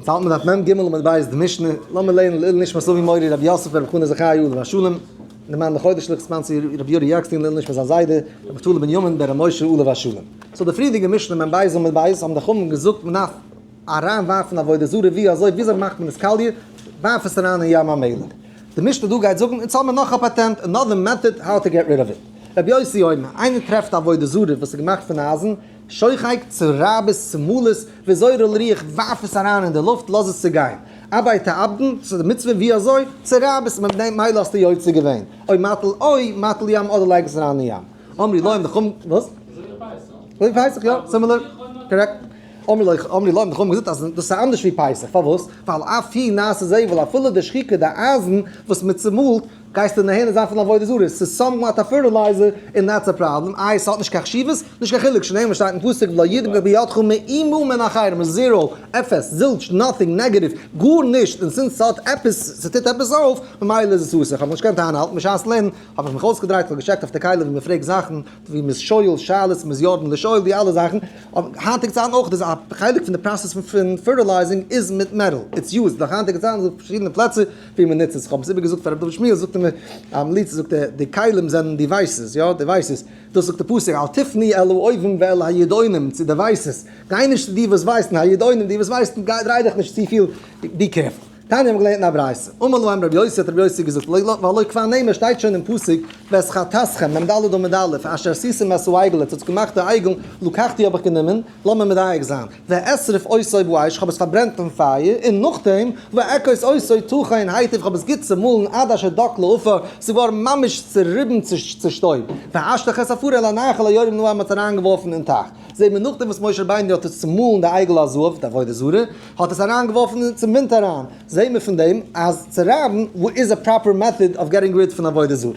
האלט מען דף מ ג עמוד ב' די משנה, לאמיר לערנען לעילוי נשמת אבי מורי רבי יוסף ברב חנא זכאי עליו השלום, למען לחודש לכ' סימן צו רבי יורי יעקסטין לעילוי נשמת זיין זיידע רבי נפתלי בנימין בן רבי משה עליו השלום. so די פריערדיגע משנה מ ב עמוד ב' האבן די חכמים געזאגט מען דארף אריין ווארפן עבודה זרה ווי אזוי וויאזוי מאכט מען עס קאליע, ווארף עס אריין אין ים המלח. די משנה דא גייט זאגן אונז האבן נאך א פאטענט, another method how to get rid of it. רבי יוסי אומר, איינער טרעפט א עבודה זרה וואס איז געמאכט פון אייזן, שוחק, צורייב עס, צומאל עס, וזורה לרוח, ווארף עס אריין אין די לופט, לאז עס צוגיין. אביי תאבדן, ס'איז די מצוה ווי אזוי, צורייב עס, מיט דעם מילא האסטו יוצא געווען. אוי מטל אוי, מטל ים אדער לייג עס אריין אין ים. אמרי לא, די חכמים, וואס? אזוי ווי פסח, יא, similar, correct. אמרי לא, אמרי לא, די חכמים געזאגט אז דאס איז אנדערש ווי פסח, פארוואס? ווייל אף היא נעשה זבל, אפילו די שחיקה, די אייזן וואס מען צומאלט, גייסטו נהנה זיין פון עבודה זרה, ס'איז somewhat א fertilizer און that's a problem, איי ס'האט נישט קיין חשיבות? נישט קיין חילוק, שנאמר שטייט אין פסוק ולא ידבק בידך מאומה מן אחרים, zero, אפס, zilch, nothing, negative, גארנישט, און since ס'האט עפעס, ס'טוט עפעס אויף, ממילא איז עס אסור, כ'האב נישט געקענט איינהאלטן, בשעת לערנען האב איך מיך אויסגעדרייט, כ'האב געטשעקט אויף די כלי ווי מ'פרעגט זאכן, ווי מ'איז שואל שאלות, מ'איז ירדן לשואל, די אלע זאכן, אבער היינטיגע צייטן אויך איז א חלק פון די process פון fertilizing איז מיט metal, it's used, נאך היינטיגע צייטן איז דא פארשידענע פלעצער ווי מען נוצט עס, איך האב עס איבערגעזאגט פאר רבי דוד שמואל, זאגט ער מיר, א מליצה זאגט ער, די כלים זענען devices, יא, devices, דאס זאגט די פסוק, אל תפני אל האויבים ואל הידעונים, צו devices, גיי נישט צו די וואס ווייסן, הידעונים, די וואס ווייסן, גיי דריי דיך נישט צופיל, be careful. תניא האבן געלערנט אין א ברייתא, אמר להם רבי יוסי האט רבי יוסי געזאגט, והלא כבר נאמר שטייט שוין אין פסוק, ואת חטאתכם, מ ד עמוד א', אשר עשיתם את העגל, עטס האטס געמאכט די עגל, לקחתי האב איך גענומען, לאמיר מדייק זיין, ואשרף אותו באש, כ'האב עס פארברענט אין פייער, און נאכדעם, ואכות אותו טחון היטב, כ'האב עס גוט צומאלן עד אשר דק לעפר, ס'איז געווארן ממש צוריבן צו שטויב, ואשליך את עפרה אל הנחל היורד מן ההר, מ'האט עס אריינגעווארפן אין טייך. זעט מען נאכדעם וואס משה רבינו האט עס צומאלן די עגל הזהב, די עבודה זרה, האט עס אריינגעווארפן צום ווינט אריין, זעט מען פון דעם אז צורייבן איז א proper method of getting rid פון עבודה זרה.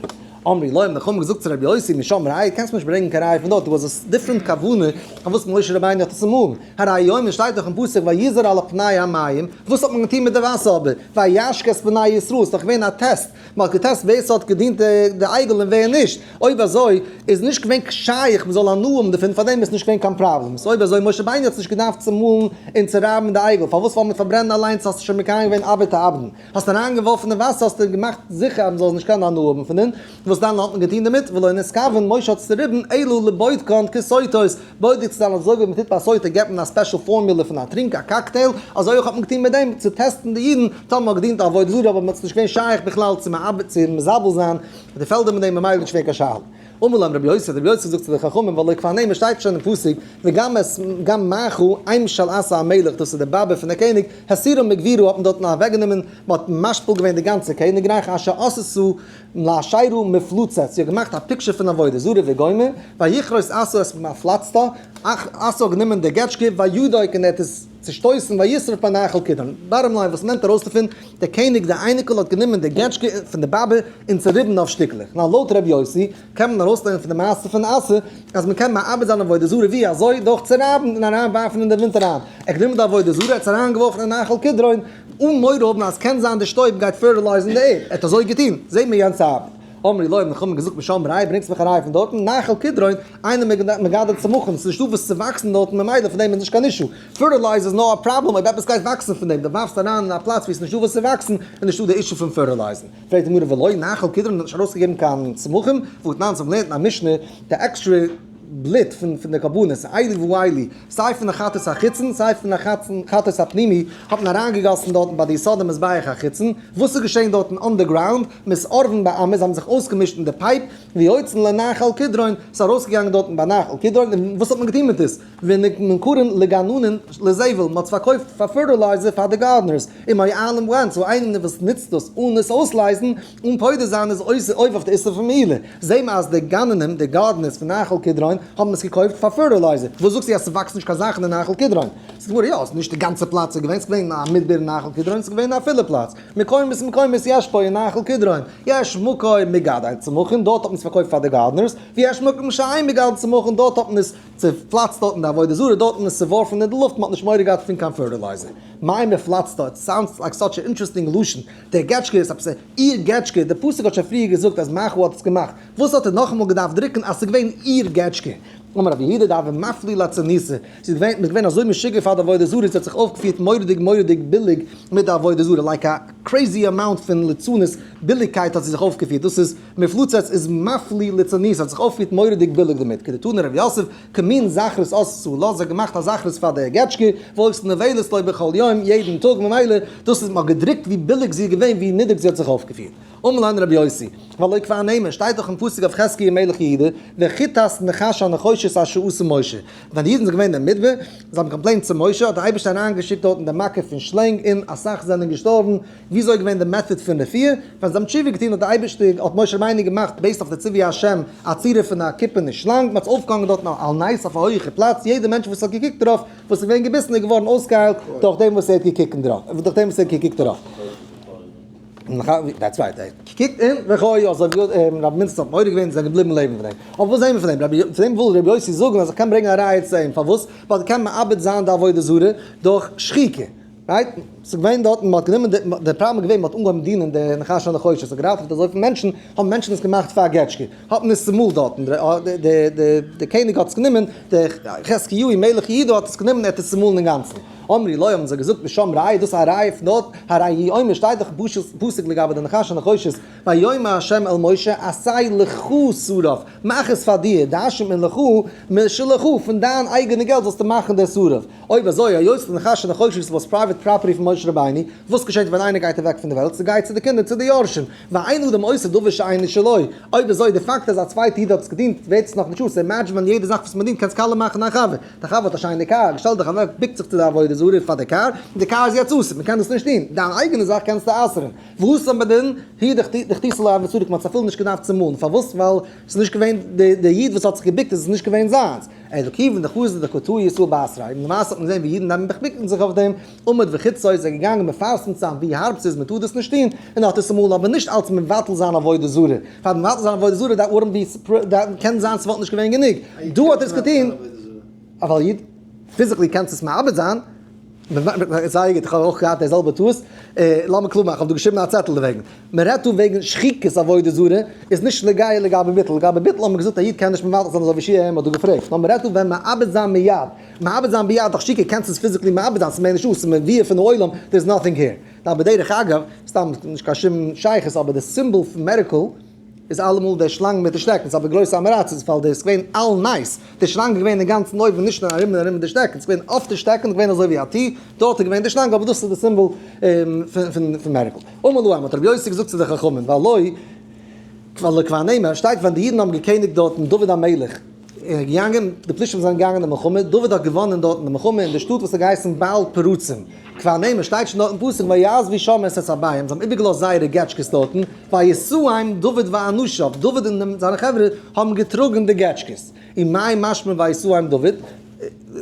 אמרי לו, האבן די חכמים געזאגט צו רבי יוסי, משם ראיה, קענסט מיר נישט ברענגען קיין ראיה פון דארט, דא איז א different כוונה פארוואס משה רבינו האט עס צומאלן, הרי אומר שטייט דאך אין פסוק ויזר על פני המים, וואס האט מען געטון מיט די וואסער אבער, וישק את בני ישראל, ס'איז דאך געווען א טעסט, מען האט געטעסט ווער ס'האט געדינט די עגל און ווער נישט, אויב אזוי איז נישט געווען שייך מען זאל הנאה האבן דערפון, פארדעם איז נישט געווען קיין פראבלעם, so אויב אזוי משה רבינו האט נישט געדארפט צומאלן און צורייבן די עגל, פארוואס ווייל מיט פארברענען אליינס האסטו שוין מקיים געווען אבד תאבדון? האסט אריינגעווארפן אין וואסער האסטו געמאכט זיכער אז מ'זאל נישט קענען הנאה האבן פון דעם, וואס דאן האט מען געטון דערמיט, ולא נתכוון, משה האט עס צוריבן, אלא לבודקן כסוטות, בודק צו זיין אזוי ווי מ'טוט ביי א סוטה געבט מען א special formula פון א טרינק א cocktail, אזוי אויך האט מען געטון מיט דעם צו טעסטן די אידן, טאמער מ'האט געדינט א עבודה זרה אבער מ'האט נישט געווען שייך בכלל צו מעבד צו מזבל זיין די פעלדער מיט דעם ממילא נישט געווען קיין שאלה. אמר להם רבי יוסי, רבי יוסי זאגט צו די חכמים, והלא כבר נאמר שטייט שוין אין פסוק, וגם את גם מעכה אם של אסא המלך, דאס איז די באבע פון די קעניג, הסירה מגבירו האט מען דארטן אוועקגענומען, מען האט משפיל געווען די גאנצע קעניגרייך, אשר עשתה לאשרה מפלצת, זי האט געמאכט א picture פון עבודה זרה וגומר, ויכרות אסא את מפלצתה, אסא האט גענומען די געטשקע, וידוק און ער האט עס צושטויסן, וישרף בנחל קדרון. bottom line וואס נעמט ארויס דערפון, דער קעניג דער אייניקל האט גענומען די געטשקע פון די באבע און צוריבן אויף שטיקלעך. נאר לויט ר' יוסי קען מען ארויסלערנען פון די מעשה פון אסא אז מען קען מאבד זיין עבודה זרה ווי אזוי? דורך צורייבן און אריינווארפן אין די ווינט אריין. ער האט גענומען די עבודה זרה ער האט עס אריינגעווארפן אין נחל קדרון אן מורא האבן אז קען זיין די שטויב גייט fertilize ן די ערד. ער האט אזוי געטון. זעט מען יענץ ארבעט. אמרי לו האבן חכמים געזאגט משם ראיה ברענגסט מיך א ראיה פון דארטן, נחל קדרון, אינו מגדל צמחים, ס'איז נישטא וואס צו וואקסן דארטן ממילא פון דעם איז נישט קיין issue, fertilizer איז נאר א פראבלעם אויב עפעס גייט וואקסן פון דעם, דו ווארפסט אריין אין א פלאץ ווי עס איז נישטא וואס צו וואקסן איז נישטא די issue פון fertilize ן. פרעגט די גמרא ולא נחל קדרון האט נישט ארויסגעגעבן קיין צמחים, והתנן אונז האבן געלערנט אין א משנה די עקסטרע בלוט פון די קרבנות, אלו ואלו, סיי פון די חטאת החיצון סיי פון די חטאת הפנימי האט מען אריינגעגאסן דארטן ביי די יסוד המזבח החיצון, וואס איז געשען דארטן underground, מתערבין באמה, זיי האבן זיך אויסגעמישט אין די pipe, ויוצאין לנחל קדרון, ס'איז ארויסגעגאנגען דארטן ביי נחל קדרון, און וואס האט מען געטון מיט עס? ונמכרין לגננין לזבל, מען האט עס פארקויפט פאר fertilizer פאר די gardeners, ומועלין בהן, so איינער וואס נוצט דאס אן עס אויסלייזן, אן פודה זיין איז עובר אויף די איסור פון מעילה, זעהן מיר אז די גננים, די gardeners פון נחל קדרון, האבן עס געקויפט פאר fertilizer, וואס זאגסטו אז ס'וואקסט נישט קיין זאכן אין נחל קדרון? זאגט די גמרא יא, ס'איז נישט די גאנצע פלאץ איז געווען, ס'איז געווען א מדבר אין נחל קדרון, ס'איז געווען א פילע פלאץ, מקומות מקומות יש בו אין נחל קדרון, יש מקום מגדל צמחים, דארט האט מען עס פארקויפט פאר די gardeners, ויש מקום שאין מגדל צמחים, דארט האט מען עס צופלאצט דארט אין די עבודה זרה, דארט האט מען עס צעווארפן אין די לופט, מען האט נישט מורא געהאט פון קיין fertilizer. מאי מפלצתא, it sounds like such a interesting לשון, דער געטשקע איז עפעס א איר געטשקע, דער פסוק האט שוין פריער געזאגט אז מעכה האט עס געמאכט, וואס האט ער נאכאמאל געדארפט דרוקן אז ס'איז געווען איר געטשקע? אמר רב יהודה דהוה מפלי לצניתא, זי איז געווען, מ'איז געווען אזוי משוגע פאר די עבודה זרה, זי האט זיך אויפגעפירט מורא'דיג מורא'דיג ביליג מיט די עבודה זרה, like א crazy amount פון ליצנות, ביליגקייט האט זי זיך אויפגעפירט, דאס איז מפלצת איז מפלי לצניתא, האט זיך אויפגעפירט מורא'דיג ביליג דערמיט, כדתנא רב יוסף, כמין זכרות עשתה לה, זי האט געמאכט א זכרות פאר די געטשקע, והיתה נובלת לו בכל יום, יעדן טאג, ממילא דאס איז מ'האט געדרוקט ווי ביליג זי איז געווען, ווי נידריג זי האט זיך אויפגעפירט. אמר להן רבי יוסי, והלא כבר נאמר, שטייט דאך אין פסוק אויף חזקיה מלך יהודה, וכתת נחש הנחושת אשר עשה משה. ווען די אידן זענען געווען אין מדבר, זיי האבן complained צו משה, האט דער אייבערשטער אריינגעשיקט דארטן די מכה פון שלענג און אסאך זענען געשטארבן, וויאזוי איז געווען די method פון רפואה? ווען זיי האבן תשובה געטון האט דער אייבערשטער, האט משה רבינו געמאכט based אויף די ציווי השם א צורה פון א קופערנע שלאנג, מען האט עס אויפגעהאנגען דארטן על נס אויף א הויעכע פלאץ, יעדער מענטש וואס האט געקוקט דערויף וואס איז געווען געביסן איז געווארן אויסגעהיילט דורך דעם וואס ער האט געקוקט דערויף, דורך דעם וואס ער האט געקוקט דערויף. That's right, ער קוקט און וחיו, אזוי ווי רבי מינץ האט מודה געווען, זענען געבליבן לעבן פון דעם. אבער וואס זעהן מיר פון דעם? רבי, פון דעם וויל רבי יוסי זאגן אז איך קען ברענגען א ראיה צו אים, פארוואס? ווייל קען מאבד זיין די עבודה זרה דורך שחיקה. Right? ס'איז געווען דארטן, מ'האט גענומען די, די פראבלעם איז געווען מ'האט אנגעהויבן דינען די נחש הנחושת, ס'האט געראטעוועט אזויפיל מענטשן, האבן מענטשן עס געמאכט פאר א געטשקע, האט מען עס צומאלט דארטן, די די די קעניג האט עס גענומען, דער חזקיהו מלך יהודה האט עס גענומען, ער האט עס צומאלן אינגאנצן. אמרו לו האבן זיי געזאגט משם ראיה, דאס איז א ראיה פון דארט, הרי הוא אומר שטייט דאך פסוק לגבי די נחש הנחושת, ויאמר ה' אל משה עשה לך שרף, מאך עס פאר דיר, דרש'נט מען לך משלך, פון דיין אייגענע געלט זאלסטו מאכן דער שרף. אויב אזוי, היות די נחש הנחושת was private property פון משה רבינו, וואס געשעט ווען איינער גייט אוועק פון די וועלט? ס'גייט צו די קינדער, צו די יורשים. ואין אדם עושה דבר שאינו שלו. אויב אזוי, די פאקט אז א צווייטע איד האט עס געדינט, ווערט עס נאכנישט אסור. Imagine ווען יעדע זאך וואס מ'דינט קענסט קאלע מאכן דיין חבר. דיין חבר האט א שיינע קאר, שטעל דיך אוועק, בוקט זיך צו די עבודה זרה פאר די קאר, און די קאר איז יעצט אסור, מ'קען דאס נישט טון. דיין אייגענע זאך קענסטו אסר'ן. והתם בדין הוא דחתיתא לא הוה צריך, מ'האט עס אפילו נישט געדארפט צומאלן. פארוואס? ווייל ס'איז נישט געווען, די איד וואס האט זיך געבוקט איז עס נישט געווען זיינס. אלא כיוון דחזא דקא טעו ישראל בתריה, און למעשה האט מען געזען ווי אידן נעמען בוקן זיך אויף דעם, עמד וחיצו איז ער געגאנגען מפרסם צו זיין ווי הארב ס'איז מ'טאר דאס נישט טון, און האט עס אמאל אבער נישט אלס מבטל זיין עבודה זרה, פאר מבטל זיין עבודה זרה דארף ווארן ווי קען זיין ס'וואלט נישט געווען גענוג, דא האט ער עס געטון, אבל איד physically קענסט עס מאבד זיין. זייער גוט, איך האב אויך געהאט די זעלבע טעות, לאמיר קלאר מאכן, איך האב דא געשריבן א צעטל דערוועגן, מען רעדט דא וועגן שחיקת עבודה זרה, איז נישט נוגע לגבי ביטול, לגבי ביטול האט מען געזאגט א איד קען נישט מבטל זיין אזוי ווי שיע ם האט דא געפרעגט, נאר מען רעדט דא ווען מאבד זיין מיד, מאבד זיין ביד דאך שחיקה קענסט עס physically מאבד זיין, ס'איז מער נישט דא, ס'איז מבעיר פון עולם, there is nothing here. נאר בדרך אגב, סתם נישט קיין שום שייכות אבער די symbol פון medical, איז אלעמאל דער שלאנג מיט די שטעקנס, אבער גרויסע אמעראצעס ווייל דאס איז געווען על נס, די שלאנג איז געווען אינגאנצן אויבן נישט נאר ארום און ארום מיט די שטעקנס, געווען אויף די שטעקן געווען אזוי ווי א טיר, דארט איז געווען די שלאנג, אבער דאס איז די symbol פון medical. אמר להם האט רבי יוסי געזאגט צו די חכמים, והלא והלא כבר נאמר, שטייט ווען די אידן האבן געקעניגט דארטן דוד המלך, איז געגאנגען, די פלישתים זענען געגאנגען אין מלחמה, דוד האט געוואנען דארטן די מלחמה אין די שטאט וואס האט געהייסן בעל פרצים, כבר נאמר שטייט שוין דארט אין פסוק ויעזבו שם את עצביהם, זיי האבן איבערגעלאזט זייערע געטשקעס דארטן, וישאם דוד ואנשיו, דוד און זיינע חברה האבן געטראגן די געטשקעס, ומאי משמע וישאם דוד,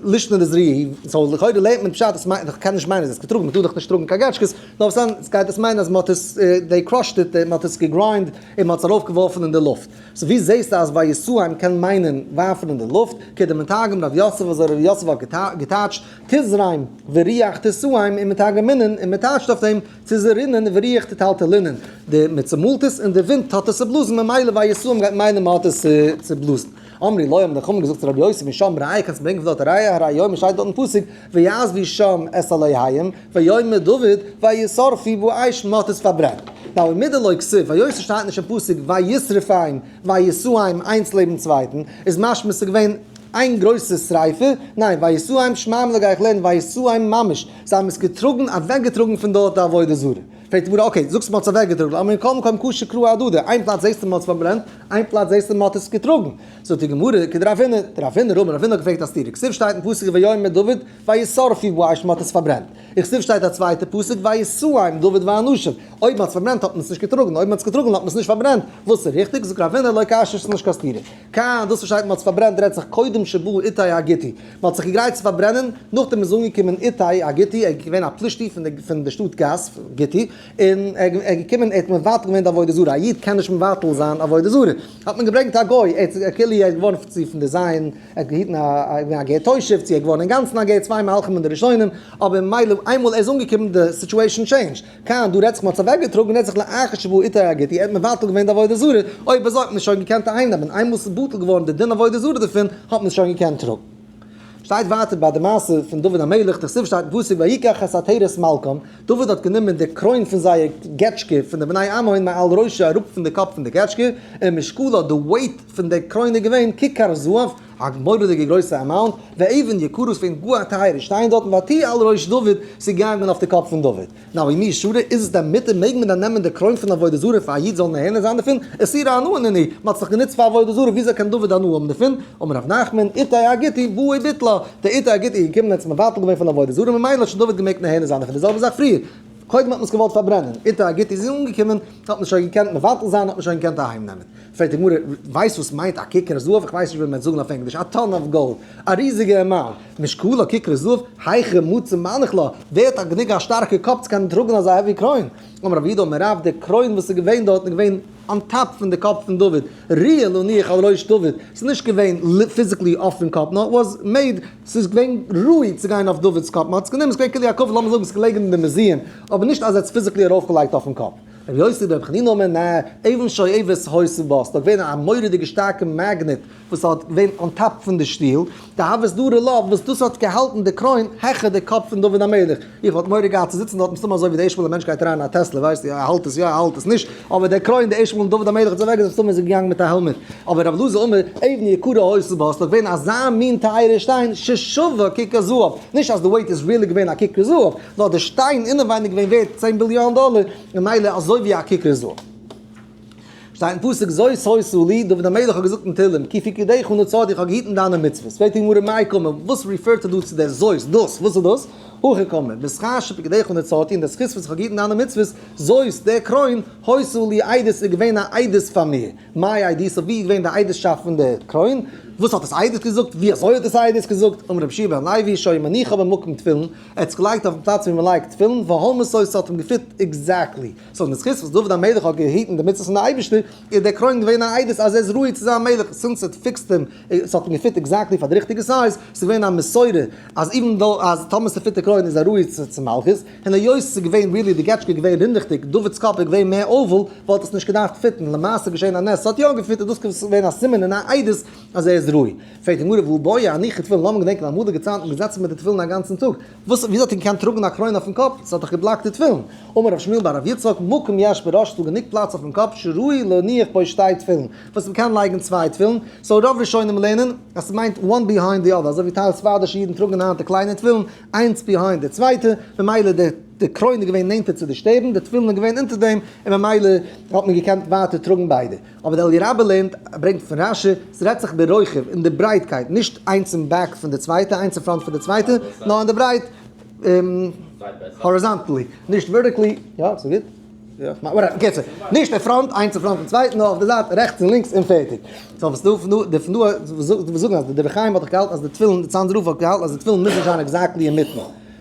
לישנא דזריעי, so לכאורה לערנט מען פשט, עס מיינט, איך קען נישט מיינען אז עס איז געטראגן, מען טאר דאך נישט טראגן קיין געטשקעס, נאר וואס דען, עס גייט עס מיינען אז מען האט עס, they crushed it, מען האט עס גע grind און מען האט עס ארויפגעווארפן אין די לופט. So ווי זעהסטו אז וישאם קען מיינען ווארפן אין די לופט? כדמתרגם רב יוסף אזוי רב יוסף האט געטייטשט תזרים ורוח תשאם ומתרגמינן און מ'טייטשט אויף דעם תזרינן ורוח תטלטלינן די מ'צומאלט עס און די ווינט האט עס צובלאזן ממילא וישאם גייט מיינען מ'האט עס צובלאזן. אמרו לו האבן די חכמים געזאגט צו רבי יוסי משם ראיה קענסט ברענגען פון דארט א ראיה הרי הוא אומר שטייט דארט אין פסוק ויעזבו שם את אלהיהם ויאמר דוד וישרפו באש מ'האט עס פארברענט. Now ומדלא כתיב, היות עס שטייט נישט אין פסוק וישרפם וישאם איינס לעבן צווייטן, איז משמע ס'איז געווען איין גרויסע שריפה, ניין וישאם שמע מינה גיי איך לערנען וישאם ממש, זיי האבן עס געטראגן אוועקגעטראגן פון דארט די עבודה זרה. פרעגט די גמרא okay זאגסט מ'האט עס אוועקגעטראגן, אבער מכל מקום קשו קראי אהדדי, איין פלאץ זעסטו מ'האט עס פארברענט, איין פלאץ זעסטו מ'האט עס געטראגן. זאגט די גמרא כדרב הונא, דרב הונא אמר רב הונא האט געפרעגט א סתירה, כתיב שטייט אין פסוק ויאמר דוד וישרפו באש מ'האט עס פארברענט. וכתיב שטייט א צווייטע פסוק וישאם דוד ואנשיו, אויב מ'האט עס פארברענט האט מען עס נישט געטראגן, אויב מ'האט עס געטראגן האט מען עס נישט פארברענט, וואס איז ריכטיג? זאגט רב הונא לא קשיא ס'איז נישט קיין סתירה, כאן דאס וואס שטייט מ'האט עס פארברענט רעדט זיך קודם שבא איתי הגיתי, מ'האט זיך געגרייט צו פארברענען, נאכדעם איז אנגעקומען איתי הגיתי, ער איז געווען א פלישתי פון די שטאט גת, גיתי, און ער איז געקומען ער האט מבטל געווען די עבודה זרה, א איד קען נישט מבטל זיין עבודה זרה, האט מען געברענגט א גוי, ער האט כאילו ער איז געווארן פון די ז', ער האט געהיטן א געווען א גר תושב, צו ער איז געווארן אינגאנצן א גר, צוויי מהלכים אין די ראשונים, אבער ממילא. איינמאל ער איז אנגעקומען די situation changed. כאן דא רעדט זיך מען האט עס אוועק געטראגן רעדט זיך לאחר שבא איתי הגיתי ער האט מבטל געווען די עבודה זרה, אויב אזוי האט מען עס שוין געקענט אהיימנעמען, איינמאל ס'איז בטל געווארן די דין עבודה זרה דערפון האט מען עס שוין געקענט טראגן. שטייט ווייטער ביי די מעשה פון דוד המלך, דכתיב שטייט אין פסוק ויקח את עטרת מלכם, דוד האט גענומען די קרוין פון זייער געטשקע פון די בני עמון מעל ראשו אראפ פון די קאפ פון די געטשקע, און משקלה די weight פון די קרוין איז געווען ככר זהב, א מורא'דיגע גרויסע amount, ואבן יקרה ס'געווען גאר א טייערע שטיין דארטן ותהי על ראש דוד, ס'איז געגאנגען אויף די קאפ פון דוד. נאר ומי שרי, איז עס דען מותר, מעג מען דען נעמען די קרוין פון עבודה זרה פאר א איד זאל נהנה זיין דערפון? איסורא הנאה נינהו, מען האט זיך גענוצט פאר עבודה זרה, וויאזוי קען דוד הנאה האבן דערפון? אמר רב נחמן, איתי הגיתי בא וביטלה, דער איתי הגיתי איז געקומען און האט עס מבטל געווען פון עבודה זרה, ממילא האט שוין דוד געמעגט נהנה זיין דערפון, די זעלבע זאך פריער, קודם האט מען עס געוואלט פארברענען, איתי הגיתי איז אנגעקומען, האט מען עס שוין געקענט מבטל זיין, האט מען שוין געקענט אהיים נעמען. פרעגט די גמרא, ווייסט וואס מיינט א ככר זהב? איך ווייס נישט ווי מען וועט זאגן אויף ענגליש, א ton of gold, א ריזיגע amount, משקלה ככר זהב, היכי מצי מנח לה, ווער האט א גענוג א שטארקע קאפ צו קענען טראגן אזא heavy קרוין? אמר רב יהודה אמר רב, די קרוין וואס איז געווען דארט איז געווען on top פון די קאפ פון דוד, ראויה להניח על ראש דוד, ס'איז נישט געווען physically אויפן קאפ, נאר was made, ס'איז געווען ראוי צו גיין אויף דוד'ס קאפ, מ'האט עס גענומען, ס'איז געווען כאילו א כבוד, לאמיר זאגן ס'איז געלעגן אין די museum, אבער נישט אז ער האט עס physically ארויפגעלייגט אויפן קאפ. רבי יוסי ברבי חנינא אומר נע, אבן שואבת היתה בה, ס'איז דאך געווען א מורא'דיגע שטארקע magnet וואס האט געווען on top פון די שטיל, דהוות דרא לה, וואס דאס האט געהאלטן די קרוין העכער די קאפ פון דוד המלך, איך וואלט מורא געהאט צו זיצן דארט מסתמא אזוי ווי די ערשטע מאל א מענטש גייט אריין אין א טעסלע ווייסט יא ער האלט עס יא ער האלט עס נישט, אבער די קרוין די ערשטע מאל דוד המלך האט זיך אוועקגעזעצט מסתמא איז ער געגאנגען מיט א helmet, אבער רבי אלעזר אומר, אבן יקרה היתה בה, ס'איז דאך געווען אזא מין טייערע שטיין ששווה ככר זהב, נישט אז די weight איז really געווען א ככר זהב, נאר די שטיין אינעווייניג געווען ווערט 10 ביליאן דאלער, ממילא אזוי ווי א ככר זהב. שטייט אין פסוק זאת היתה לי, דוד המלך האט געזאגט אין תהלים, כי פקודיך נצרתי, איך האב געהיטן דיינע מצוות. פרעגט די גמרא מאי קאמר, וואס refer ט דא צו דער זאת, דאס, וואס איז דאס? הכי קאמר, בשכר שפקודיך נצרתי, אין דער זכות וואס איך האב געהיטן דיינע מצוות, זאת, דער קרוין, היתה לי עדות איז געווען א עדות פאר מיר. מאי עדותא, ווי איז געווען די עדות'שאפט פון דער קרוין? וואס האט עס עדות געזאגט? ווי אזוי האט עס עדות געזאגט? אמר רבי יהושע בן לוי, שהיה מניחה במקום תפילין, ער האט עס געלייגט אויפן פלאץ ווי מען לייגט תפילין, והולמתו ס'האט אים גע fit exactly. so אין די זכות וואס דוד המלך האט געהיטן די מצוות פון די אייבערשטער, איז דער קרוין געווען א עדות אז ער איז ראוי צו זיין מלך, since it fixed אים, ס'האט אים גע fit exactly פאר די ריכטיגע size, ס'איז געווען א מסורה אז even though אז טאמער ס'פיט די קרוין איז ער ראוי צו מלכות, און היות ס'איז געווען really די געטשקע געווען רינדעכדיג, דוד'ס קאפ איז געווען מער oval, וואלט עס נישט געדארפט fit ן, למעשה איז געשען א נס, ס'האט יא גע fit, איז דאס געווען א סימן און א עדות אז ער איז ראוי. פרעגט די גמרא והא בעי אנוחי תפילין, לאמיר געדענקען אמאליגע צייטן מ'איז געזעצן מיט די תפילין א גאנצן טאג, וואס וויאזוי האט ער געקענט טראגן א קרוין אויפן קאפ, ס'האט דאך גע block ט די תפילין. אמר רב שמואל בר רב יצחק, מקום יש בראש ס'דא גענוג פלאץ אויפן קאפ שראוי להניח בו שתי תפילין, וואס מ'קען לייגן צוויי תפילין, so רוב ראשונים לערנען אז ס'מיינט one behind the other, אזוי ווי טייל ספרדישע אידן טראגן היינט די קליינע תפילין, איינס behind די צווייטע, ממילא די די קרוין איז געווען נענטער צו די שטערן, די תפילין איז געווען אונטער דעם, און ממילא האט מען געקענט ווייטער טראגן ביידע. אבער די אליה רבה לערנט, ברענגט פון רשי, ס'רעדט זיך ברוחב, אין די ברייטקייט, נישט איינס אין back פון די צווייטע, איינס אין front פון די צווייטע, נאר אין די ברייט, horizontally, נישט vertically, יא, ס'איז גוט? יא, whatever, בקיצור, נישט אין front, איינס אין front פון צווייטן, נאר אויף די זייט, רעכטס און לינקס און פערטיג. so וואס דא פון דא, די פון דא, וואס זאגן אז די דברי חיים האט דאך געהאלטן אז די תפילין, די צאנזער רב האט געהאלטן אז די תפילין מוזן זיין exactly אינמיטן.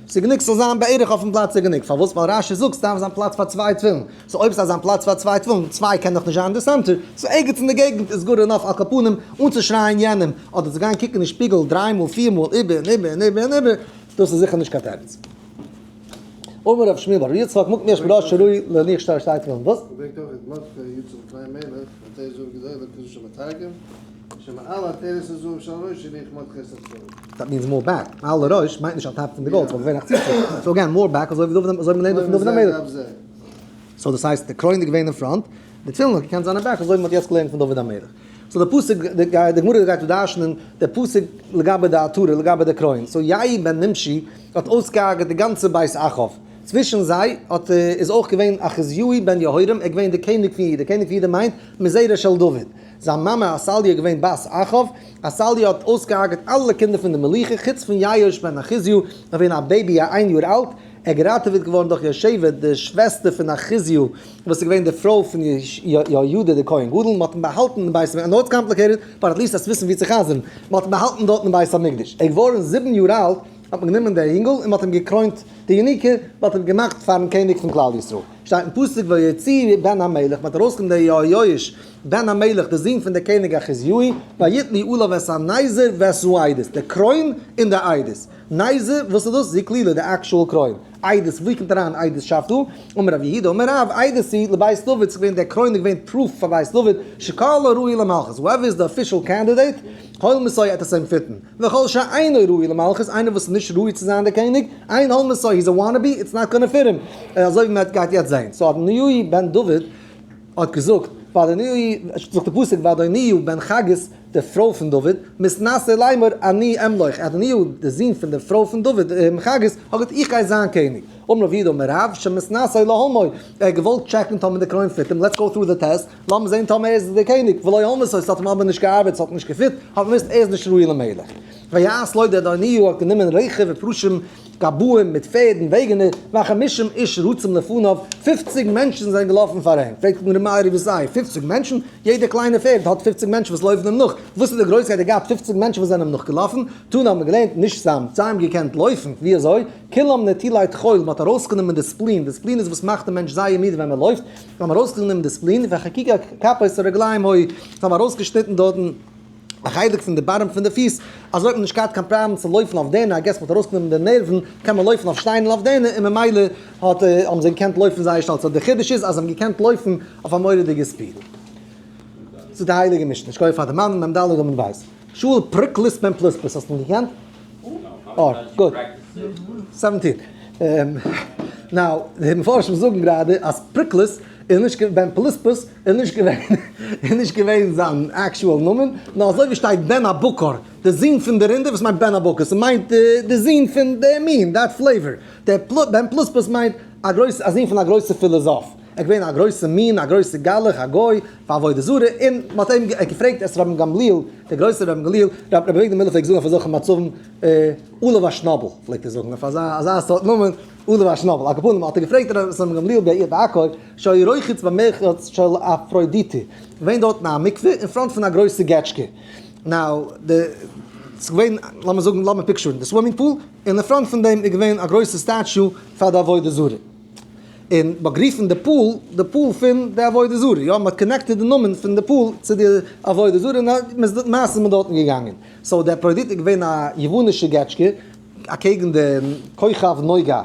ס'איז גענוג ס'זאל זיין בערך אויפן פלאץ איז גענוג. פארוואס? ווייל רשי זאגט ס'דארף זיין פלאץ פאר צוויי תפילין. so אויב ס'דארף זיין פלאץ פאר צוויי תפילין, צוויי קען דאך נישט זיין די center, so ערגעץ אין די געגנט איז good enough על כל פנים אנצושרייען יענעם, אדער צו גיין קוקן אין שפיגל דריי מאל פיר מאל איבער און איבער און איבער און איבער, דאס איז זיכער נישט קיין תירוץ. אמר רב שמואל בר יצחק, מקום יש בראש שראוי להניח שתי שתי תפילין. וואס? ברענגט אויך את מרדכי יצחק קליין מלך, עטרת זהב גדולה כזו שמתרגם, שמעל עטרת הזהב של הראש הניח מרדכי את התפילין. That means more back. מעל הראש מיינט נישט on top פון די גאלד, ס'וואלט געווען א חציצה. So again, more back, אזוי ווי דוד, אזוי ווי מ'לערנט דא פון דוד המלך. so דאס הייסט, די קרוין איז געווען אין front, די תפילין האט געקענט זיין אין back, אזוי ווי מ'האט יעצט געלערנט פון דוד המלך. so די פסוק, די גמרא גייט דא דרש'נען די פסוק לגבי די עטרה, לגבי די קרוין. so יהוא בן נמשי האט אויסגעהארגעט די גאנצע בית אחאב. צווישן זיי האט איז אויך געווען אחזיהו בן יהורם, ער איז געווען די קעניג פון יהודה, קעניג פון יהודה מיינט מזרע של דוד. זיין מאמע עתליה איז געווען בת אחאב, עתליה האט אויסגעהארגעט אלע קינדער פון די מלוכה חוץ פון יהואש בן אחזיהו, געווען א baby א איין יאר אלט, ער געראטעוועט געווארן דורך יושבע די שוועסטער פון אחזיהו וואס איז געווען די פרוי פון יהוידע די כהן גדול, מען האט אים באהאלטן אין בית המקדש, I know it's complicated, but at least זאלסט וויסן ווי צו חזר'ן, מען האט אים באהאלטן דארט אין בית המקדש, ער איז געווארן 7 יאר אלט, האט מען גענומען דער אינגל און מען האט אים געקרוינט די יניקה, מען האט אים געמאכט פארן קעניג פון כלל ישראל. שטייט אין פסוק ויוציאו בן המלך, מ'האט ארויסגענומען דער יהואש בן המלך דער זון פון דער קעניג אחזיהו, ויתלו עליו את הנזר ואת העדות, די קרוין און די עדות. נזר, וואס איז דאס? זו כלילה, די actual קרוין. עדות, וואו קומט אריין עדות'שאפט דא? אמר רב יהודה אמר רב, עדות היא לבית דוד, ס'איז געווען דער קרוין איז געווען proof פאר בית דוד, שכל הראוי למלכות, whoever איז די official candidate, הולמתו עט עס אים fit ן, וכל שאינו ראוי למלכות, איינער וואס איז נישט ראוי צו זיין דער קעניג, אין הולמתו, he's a wannabe, it's not gonna fit him, אזוי ווי מען גייט יעצט זעהן. so אדוניהו בן דוד האט געזאגט, ואדוניהו, זאגט די פסוק, ואדוניהו בן חגית, די פרוי פון דוד, מתנשא לאמור אני אמלוך, אדוניהו, די זון פון די פרוי פון דוד, חגית, האט געזאגט, איך גיי זיין קעניג. אמר רב יהודה אמר רב, שמתנשא להולמו, ער האט געוואלט check ן טאמער די קרוין fit אים, let's go through the test, לאמיר זען טאמער ער איז דער קעניג, ולא הלמתו, ס'האט אים אבער נישט געארבעט, ס'האט נישט גע fit, האט מען געוואוסט ער איז נישט ראוי למלך. ויעש לו דער אדוניהו האט גענומען רכב ופרשים גבאים מיט פערד און וועגענער, וחמישים איש רצים לפניו, פופציג מענטשן זענען געלאפן פאר אים, פרעגט די גמרא מאי רבותי', פופציג מענטשן? יעדע קליינע פערד האט פופציג מענטשן וואס לויפן אים נאך, וואס איז די גרויסקייט ער געהאט פופציג מענטשן וואס זענען אים נאכגעלאפן? תנא האט מען געלערנט נישט סתם, זיי האבן געקענט לויפן, ווי אזוי? כולם נטולי טחול, מען האט ארויסגענומען די spleen, די spleen איז וואס מאכט די מענטש זייער מיד ווען מען לויפט, זיי האבן ארויסגענומען די spleen, וחקוקי כפות הרגליים היו, זיי האבן ארויסגעשניטן דארטן א חלק פון די bottom פון די פיס, אזוי האט מען נישט געהאט קיין פראבלעם צו לויפן אויף דערנער, I guess מען האט ארויסגענומען די נערוון, קען מען לויפן אויף שטיינער אויף דערנער, און ממילא האט האבן זיי געקענט לויפן זייער שנעל, so די חידוש איז אז זיי האבן געקענט לויפן אויף א מורא'דיגע speed. זאגט די הייליגע משנה, שקויעך פאר די מאן, מ ד עמוד ב', שאול פרקליס בן פלוספוס, האסט אים געקענט? אה, גוט. seventeen. Now, די מפרשים זאגן גראדע אז פרקליס איז נישט בן פלוספוס איז נישט געווען איז נישט געווען זיין actual נאמען, נאר אזוי ווי שטייט בן הבקר, די זון פון די רינדער, וואס מיינט בן הבקר? ס'מיינט די זון פון די מין, that flavor. דער בן פלוספוס מיינט א גרויסע א זון פון א גרויסע פילאזאף. ער איז געווען א גרויסע מין, א גרויסע גלח, א גוי, פאר עבודה זרה, און מ'האט אים געפרעגט את רבן גמליאל, דער גרויסער רבן גמליאל, רבי אביגדור מילער פלעגט זאגן אויף אזעלכע מצבים, עליו השנאבל, פלעגט ער זאגן אויף אזא אזא סארט נאמען, עליו השנאבל. על כל פנים האט ער געפרעגט רבן גמליאל בעיר בעכו, שהיה רוחץ במרחץ של אפרודיטי, געווען דארטן א מקווה אין front פון א גרויסע געטשקע, now, די, ס'איז געווען, לאמיר זאגן, לאמיר picture ן, די swimming pool, און אין front פון דעם איז געווען א גרויסע statue פאר די עבודה זרה. און מ'האט גערופן די pool, די pool פון די עבודה זרה, יא, מ'האט connected די נאמען פון די pool צו די עבודה זרה, און מ'איז מען דארטן געגאנגען. So די אפרודיטי איז געווען א יוונישע געטשקע, אקעגן די כוכב נוגה.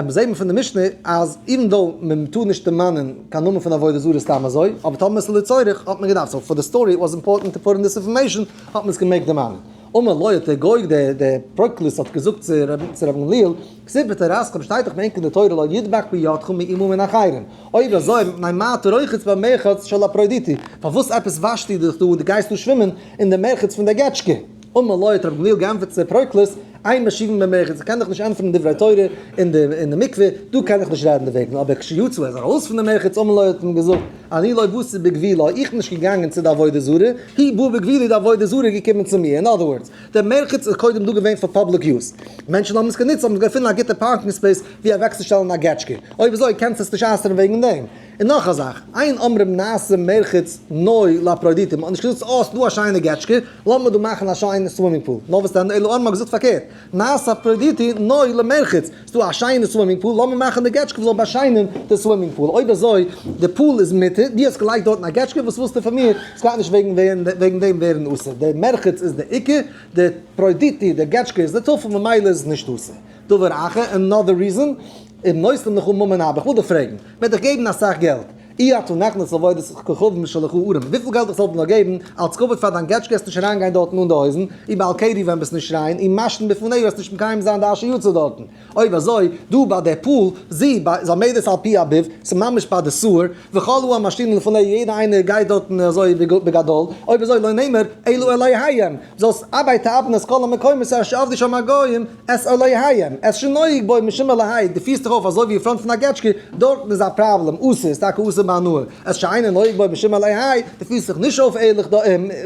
זעהט מען פון די משנה אז even though מען טאר נישט דערמאנען קיין נאמען פון עבודה זרה סתם אזוי, אבער טאמער עס איז לצורך האט מען געדארפט, so פאר די story was important to put in this information האט מען עס געמעגט דערמאנען. אמר לו האט דער גוי דער דער פרקליס האט געזאגט צו צו רבי גמליאל, כתיב בתורתכם שטייט דאך ביי ענק אין די תורה לא ידבק בידך מאומה מן אחרים, אויב אזוי מפני מה אתה רוחץ במרחץ של אפרודיטי, פארוואס עפעס וואשטו דיך דא און דו גייסט דא שווימען אין די מרחץ פון דער געטשקע? אמר לו האט רבי גמליאל געענטפערט צו פרקליס, אין משיבין במרחץ, איך קען דאך נישט ענטפערן דברי תורה אין די אין די מקווה, דא קען איך נישט רעדן דערוועגן, אבער כשיצא ער איז ארויס פון די מרחץ אמר לו האט אים געזאגט, אני לא באתי בגבילה, איך בין נישט געגאנגען צו די עבודה זרה, היא באה בגבילי די עבודה זרה איז געקומען צו מיר, אין other words, דער מרחץ איז קודם דא געווען פאר public use, מענטשן האבן עס גענוצט, האבן געפונען א גוטע parking space ווי אוועקצושטעלן א געטשקע, אויב אזוי קענסטו עס נישט אסר'ן וועגן דעם. און נאך א זאך, אין אומרים נעשה מרחץ נוי לאפרודיטי, מ'האט נישט געזאגט אה ס'דא א שיינע געטשקע, לאמיר דא מאכן א שיינע swimming pool, נאר וואס דען, אלא אמר מ'האט געזאגט פארקערט, נעשה אפרודיטי נוי למרחץ, ס'דא א שיינע swimming pool, לאמיר מאכן די געטשקע וואס זאל באשיינען די swimming pool, אויב אזוי די pool איז מותר, דו האסט געלייגט דארטן א געטשקע, וואס ווילסטו פון מיר, ס'גייט נישט וועגן וועגן דעם ווערן אסור, די מרחץ איז די עיקר, די אפרודיטי, די געטשקע איז די טפל, ממילא איז עס נישט אסור. דבר אחר, another reason, אם נותנים לך ממון הרבה, איך וויל דיך פרעגן, מען וועט דיך געבן אסאך געלט, אי אתה נכנס לעבודת כוכבים שלך ערום, וויפיל געלט איך זאל דיר נאר געבן, אלס כבוד פאר דיין געטשקע וועסט נישט אריינגיין דארטן אן די הויזן, אי בעל קרי ווען ביסט נישט ריין, אי מעשן בפניו וועסט נישט מקיים זיין די אשר יצר דארטן. אויב אזוי, דא ביי די pool, זי ביי איז עומדת על פי הביב, ס'איז ממש ביי די sewer, וכל הוא המשתין לפניו יעדער איינער גייט דארטן אזוי בגדול, אויב אזוי לא נאמר אלא אלהיהם, זאלסט אבי תאבן את כל המקומות אשר עבדו שם הגוים את אלהיהם, את שנוהג בו משום אלהי, דו פירסט דיך אויף אזוי ווי אין front פון א געטשקע, דארטן איז א פראבלעם, אסור, איז טאקע אסור בהנאה, את שאינו נוהג בו משום אלהי, דו פירסט זיך נישט אויף ערליך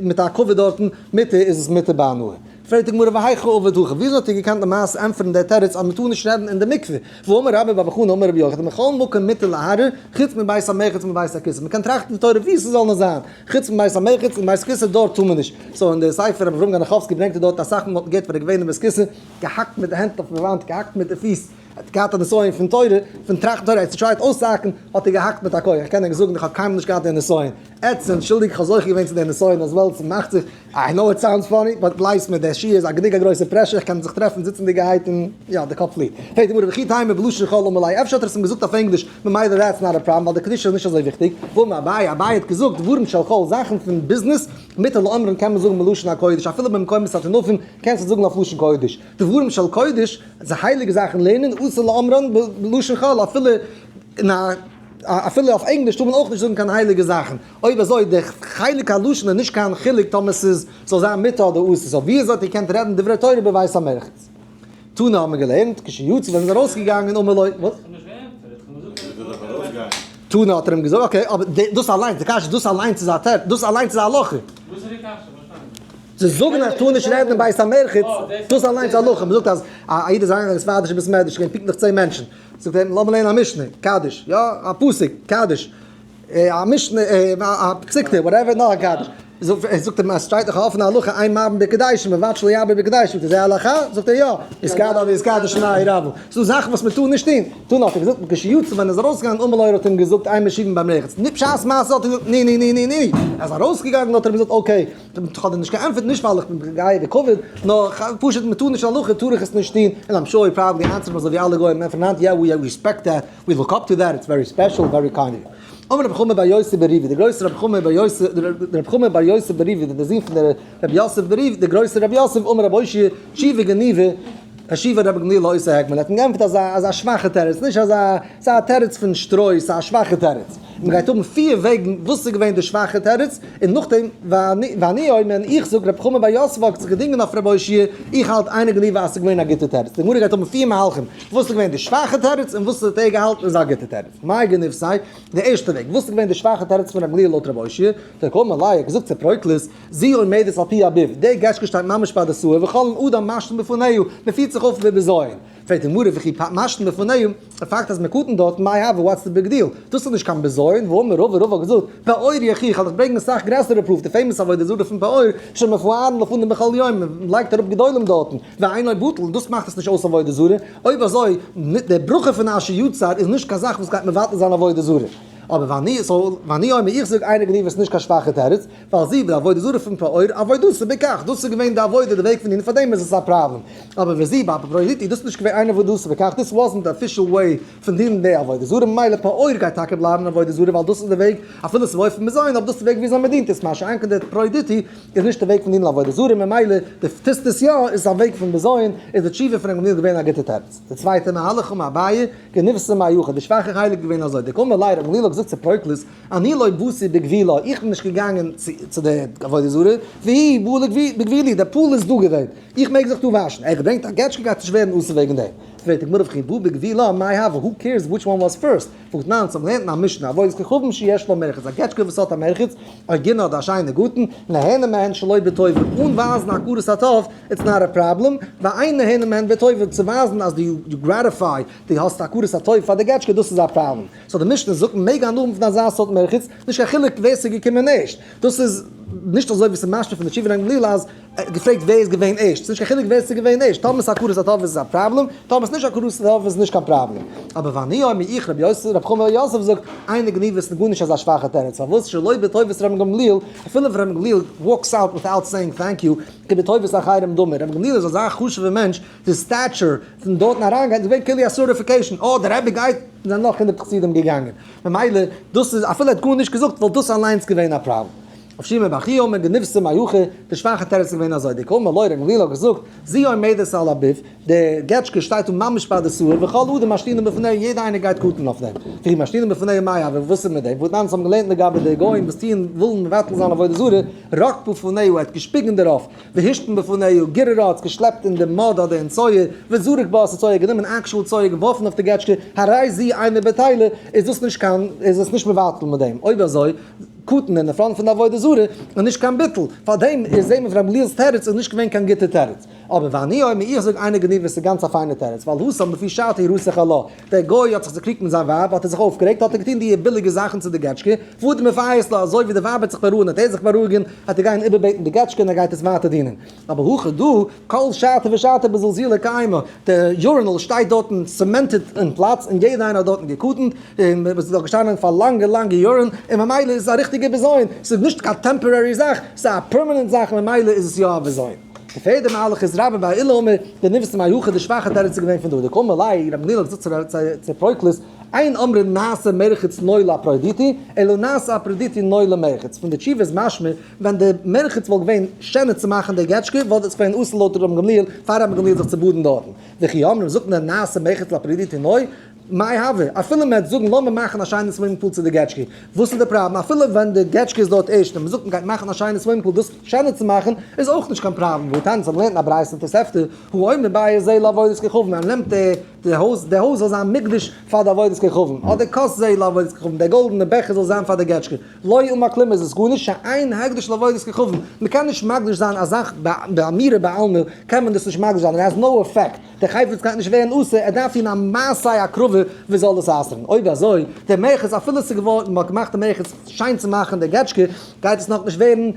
מיט א כבוד דארטן, מותר איז עס מותר בהנאה. פרעגט די גמרא והיכי עביד הכי, וויאזוי האט איר געקענט למעשה ענטפערן דער תירוץ אז מ'טאר נישט רעדן אין די מקווה? והאמר רבה בר בר חנה אמר רבי יוחנן מכל מקום מותר להרהר חוץ מבית המרחץ ומבית הכסא, מ'קען טראכטן די תורה ווי ס'זאל נאר זיין, חוץ מבית המרחץ און בית הכסא דארט טאר מען נישט. So אין די ספר רבי אברהם גניחובסקי ברענגט ער דארט אסאך מאל מ'האט געהערט פאר די געווענע בית כסא, געהאקט מיט די הענט אויפן וואנט, געהאקט מיט די פיס. האט געהאט א נסיון פון תורה, פון טראכטן תורה, ער האט געטרייט אויסצוהאקן, האט ער געהאקט מיט א כח, איך קען ענק זאגן איך האב קיינמאל נישט געהאט די נסיון, עטס זענט שולדיג איך האב זוכה געווען צו די נסיון as well, ס'מאכט זיך, I know it sounds funny, but גלייבטס מיר דער שיעור איז א גענוג א גרויסע pressure, איך קען זיך טרעפן זיצנדיגערהייט און יא, די קאפ פליט. פרעגט די גמרא וכי תימא בלשון חול אמר ליה, אפשר האט ער עס אים געזאגט אויף ענגליש, ממילא that's not a problem ווייל די קדושה איז נישט אזוי וויכטיג, והאמר אביי, אביי האט געזאגט דברים של חול, זאכן פון ביזנעס, מותר לאומרן קען מען זאגן בלשון הקודש, אפילו במקומות הטינופים קענסטו זאגן אויף לשון קודש, דברים של קודש, הייליגע זאכן לערנען, אסור לאומרן בלשון חול, אפילו אין א אפילו אויף ענגליש טאר מען אויך נישט זאגן קיין הייליגע זאכן, אויב אזוי די חלק הלשון איז נישט קיין חילוק טאמער ס'איז זאל זיין מותר אדער אסור, so ווי אזוי האט איר געקענט רעדן דברי תורה בבית המרחץ? תנא האט מען געלערנט, כשיצא ווען מ'איז ארויסגעגאנגען אמר לו, וואס? תנא האט ער אים געזאגט, okay, אבער דאס אליינס, די קשיא, דאס אליינס איז א תירוץ, דאס אליינס איז א הלכה. זיי זאגן אז טאר נישט רעדן אין בית המרחץ, דאס אליינס איז הלכה, מ'זאגט אז א איד איז אריינגעגאנגען אין ספרדישע בית מדרש, געווען פונקטליך 10 מענטשן, זאגט ער אים, לאמיר לערנען א משנה, קדיש, יא, א פסוק, קדיש, א משנה, א פסיקתא, whatever, נאך א קדיש. זאגט אים אז שטייט דאך א אפענע הלכה אין מרבין בקדשים ובלבד שלא ירבה בקדשים, זאגט ער זה הלכה? זאגט ער יא, יתגדל ויתקדש שמיה רבא, ס'איז דא זאכן וואס מ'טאר נישט טון, טון האט ער געזאגט מכשיצא ווען ער איז ארויסגעגאנגען אמר לו האט אים געזאגט אין משיבין במרחץ, נישט בשעת מעשה האט ער געזאגט ני ני ני ני ני, ער איז ארויסגעגאנגען האט ער אים געזאגט okay, איך האב דיר נישט געענטפערט נישט ווייל איך בין גאה בכבוד, נאר פשוט מ'טאר נישט הלכה טאר איך עס נישט טון, און I'm sure he probably answered אזוי ווי אלע גוים ענטפערן היינט, yeah we respect that, we look up to that, it's very special, very kind of you. אמר רבי חמא בר יוסי בר ריבי, דער גרויסער רבי חמא בר יוסי, רבי חמא בר יוסי בר ריבי, דער זון פון דער רבי יוסף בר ריבי, דער גרויסער רבי יוסף, אמר רבי אושעיא, תשובה גניבא, השיבה רבי גמליאל לאותו הגמל, האט אים געענטפערט אזא אזא שוואכע תירוץ, נישט אזא, ס'איז א תירוץ פון שטרוי, ס'איז א שוואכע תירוץ. מען גייט האבן פיר וועגן וואס איז געווען די שוואכע תירוץ, און נאכדעם ואני אומר, איך זאג רבי חמא בר יוסף האט זיך געדינגען אויף רבי אושעיא, איך האלט אינו גניבא אז ס'איז געווען א גוטע תירוץ. די גמרא גייט האבן פיר מהלכים, וואס איז געווען די שוואכע תירוץ און וואס האט ער געהאלטן איז א גוטע תירוץ. מאי גניבתיה, די ערשטע וועג, וואס איז געווען די שוואכע תירוץ פון ר' גמליאל לויט ר' אושעיא, דקאמר ליה האט געזאגט צו פרויקלוס, זו עומדת על פי הביב, די געטשקע שטייט ממש ביי די סוער, וכל אדם משתין בפניה, מען פירט זיך אויף ווי בזיון. פרעגט די גמרא וכי משתין בפניה, די פאקט אז מען קטנ'ט דארט, מאי הוה, what's the big deal? דאס איז נישט קיין בזיון, והאמר רבא, רבא האט געזאגט, פעור יוכיח, כ'וועל דיך ברענגען אסאך גרעסערע proof, די famous עבודה זרה פון פעור, שמפוארין לפניו בכל יום, מען לייגט אראפ גדולים דארטן, ואינו בטל, דאס מאכט עס נישט אויס עבודה זרה, אויב אזוי, די ברכה פון אשר יצר איז נישט קיין זאך וואס גייט מבטל זיין עבודה זרה. אבער ואני, so, ואני אומר, איך זאג אינו גניבא איז נישט קיין שוואכע תירוץ, ווייל זי, די עבודה זרה פון פעור, עבודתה בכך, דאס איז געווען די עבודה, די וועג פון דינען, פארדעם איז עס א פראבלעם. אבער וזו באפרודתי, דאס איז נישט געווען איין עבודתה בכך, this wasn't the official way פון דינען די עבודה זרה, ממילא פעור גייט טאקע בלייבן עבודה זרה ווייל דאס איז די וועג, אפילו עס איז באופן בזיון, אבער דאס איז די וועג וויאזוי מען דינט עס, מה שאין כן די אפרודתי איז נישט די וועג פון דינען עבודה זרה, ממילא די טוסט עס יא, איז א וועג פון בזיון, איז די תשובה פון ר' גמליאל געווען א גוטע תירוץ. די צווייטע מהלך אמר אביי, גניבתיה מהיכא, די שוואכע חלק געווען אזוי, דקאמר ליה ר' גמליאל האט געזאגט צו פרויקלוס, אני לא באתי בגבילה, איך בין נישט געגאנגען צו די עבודה זרה, והיא באה בגבילי, די pool איז דא געווען, איך מעג זיך דא וואשן, ער האט געברענגט א געטשקע גייט נישט ווערן אסור וועגן דעם. פרעגט די גמרא וכי באה בגבילה מאי הוה, who cares which one was first, והתנן, ס'האט געלערנט אין א משנה, עבודת כוכבים שיש לה מרחץ, א געטשקע וואס האט א מרחץ, א גינה אדער א שיינע גארטן, נהנה מהן שלא בטובה, אן ווייזן הכרת הטוב, it's not a problem, ואין נהנה מהן בטובה, צו ווייזן אז דו gratify, דו האסט הכרת הטוב פאר די געטשקע, דאס איז א פראבלעם. so די משנה זאגט מען מעג הנאה האבן פון אזא סארט מרחץ, נישט קיין חילוק ווער ס'איז געקומען ערשט. דאס איז נישט אזוי ווי ס'איז משמע פון די תשובה ר' גמליאל אז ער האט געפרעגט ווער איז געווען ערשט, ס'איז נישט קיין חילוק ווער ס'איז געווען ערשט, טאמער ס'איז הכרת הטוב איז עס א פראבלעם, טאמער ס'איז נישט הכרת הטוב איז עס נישט קיין פראבלעם. אבער ואני אומר איך רבי יוסף רבי חמא בר יוסף זאגט אינו גניבא איז גארנישט אזא שוואכע תירוץ פארוואס שלא בטובת רבן גמליאל אפילו ווען רבן גמליאל walks out without saying thank you כבטובת אחרים דמי רבן גמליאל איז אזא חשוב'ע מענטש די stature פון דארטן אריינגיין איז געווען כאילו א certification אה דער רבי גייט זענען נאך הונדרעט חסידים געגאנגען ממילא דאס איז אפילו ער האט גארנישט געזאגט וואלט דאס אליינס געווען א פראבלעם. רב שימי בר חייא אומר גניבתיה מהיכא, די שוואכע תירוץ איז געווען אזוי, דקאמר ליה ר' גמליאל האט געזאגט, זו עומדת על הביב, די געטשקע שטייט אן ממש ביי די סוער, וכל אדם משתינין בפניה יעדע איינער גייט קטן אויף דעם, וכי משתינין בפניה מאי הוה, וואס איז מיט דעם, והתנן אונז האבן געלערנט לגבי די גוים וואס טוען ווילן מבטל זיין עבודה זרה, רק בפניה ער האט געשפיגן דערויף, והשתין בפניה, גיררה האט עס געשלעפט אין די mud אדער אין צואה, וזרק בה את הצואה גענומען actual צואה געווארפן אויף די געטשקע, הרי זו אינה בטלה, איז דאס נישט קיין, איז עס נישט מבטל מיט דעם, אויב אזוי, קטן אין די front פון די עבודה זרה, איז נישט קיין ביטול, פארדעם איז זעהט מען פון ר' גמליאל'ס תירוץ איז נישט געווען קיין גוטע תירוץ. אבער ואני אומר, איך זאג אינה גניבה איז גאנץ א פיינע תירוץ, ווייל התם לפי שעתו היא רתח עלה, דער גוי האט זיך צעקריגט מיט זיין ווייב, האט ער זיך אויפגערעגט, האט ער געטון די ביליגע זאכן צו די געטשקע, והדר מפייס לה, אזוי ווי די ווייב וועט זיך בארואיגן וועט ער זיך בארואיגן, וועט ער גיין איבערבעטן די געטשקע און ער גייט עס ווייטער דינען. אבער הכא דא, כל שעתא ושעתא בזלזולא קיימא, די urinal שטייט דארטן cemented אין פלאץ און יעדער איינער האט דארטן געקטנ'ט, און עס איז דארט געשטאנען פאר לאנגע לאנגע יארן, און ממילא איז עס א ריכטיגע בזיון, ס'איז נישט קיין temporary זאך, ס'איז א permanent זאך און ממילא איז עס יא א בזיון. די פערדע מהלך איז רבה בר עולא אמר, גניבתא מהיכא די שוואכע תירוץ איז געווען פון דא, דקאמר ליה רבי גמליאל האט געזאגט צו פרויקלוס, אין אומרים נעשה מרחץ נוי לאפרודיטי, אלא נעשה אפרודיטי נוי למרחץ, פון די תשובה איז משמע, ווען די מרחץ וואלט געווען שענער צו מאכן די געטשקע וואלט עס געווען אסור לויט רבן גמליאל פאר רבן גמליאל זיך צו באדן דארטן, וכי אמרים זאגט מען נעשה מרחץ לאפרודיטי נוי, מאי הוה, אפילו מען וועט זאגן לאמיר מאכן א שיינע swimming pool צו די געטשקע, וואס איז די פראבלעם אפילו ווען די געטשקע איז דארט ערשט און מען זאגט מען גייט מאכן א שיינע swimming pool דאס שענער צו מאכן איז אויך נישט קיין פראבלעם, והתניא אונז האבן געלערנט אין א ברייתא אין תוספתא, הוא אומר בית זה לעבודת כוכבים מען נעמט די די הויז די הויז זאל זיין מוקדש פאר די עבודת כוכבים, אדער כוס זה לעבודת כוכבים דער גאלדענע בעכער זאל זיין פאר די געטשקע. לא אמר כלום איז עס גארנישט שאין הקדש לעבודת כוכבים, מען קען נישט מקדיש זיין א זאך באמירה בעלמא קען מען דאס נישט מקדיש זיין, it has no effect, דער חפץ גייט נישט ווערן אסור, ער דארף טון א מעשה הקרבה וואס זאל דאס אסר'ן, אויב אזוי דער מרחץ אפילו עס איז געווארן מען האט געמאכט די מרחץ שיין צו מאכן די געטשקע גייט עס נאכנישט ווערן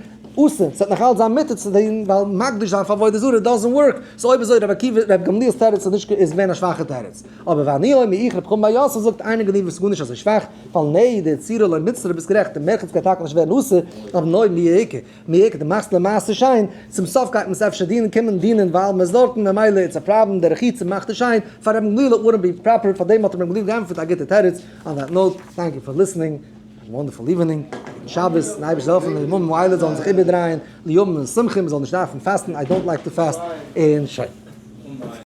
אסור, ס'וועט נאך אלץ זיין מותר צו טון ווייל מקדיש זיין פאר עבודה זרה doesn't work, so אויב אזוי רבי עקיבא רבי גמליאל'ס תירוץ איז נישט איז געווען א שוואכע תירוץ. אבער ואני אומר איך רב חמא בר יוסף זאגט אינה גניבא איז גארנישט אזוי שוואך, ווייל נע די צורה לא מצטרף ביסט גערעכט די מרחץ גייט טאקע נישט ווערן אסור, אבער נאר מי עיקר מי עיקר די מאכסט למעשה שיין, צום סוף גייט מען עס אפשר דינען קומען דינען ווייל מען איז דארטן ממילא it's a problem די רחיצה מאכט עס שיין, פאר רבי גמליאל wouldn't be proper פאר דעם האט רבי גמליאל געענטפערט א גוטע תירוץ, on that note, thank you for listening, have a wonderful evening, גוטן שבת, און אייבערשטער זאל העלפן די ימים האלה זאלן זיך איבערדרייען לימים שמחים, מען זאל נישט דארפן פאסטן, I don't like to fast, און שוין.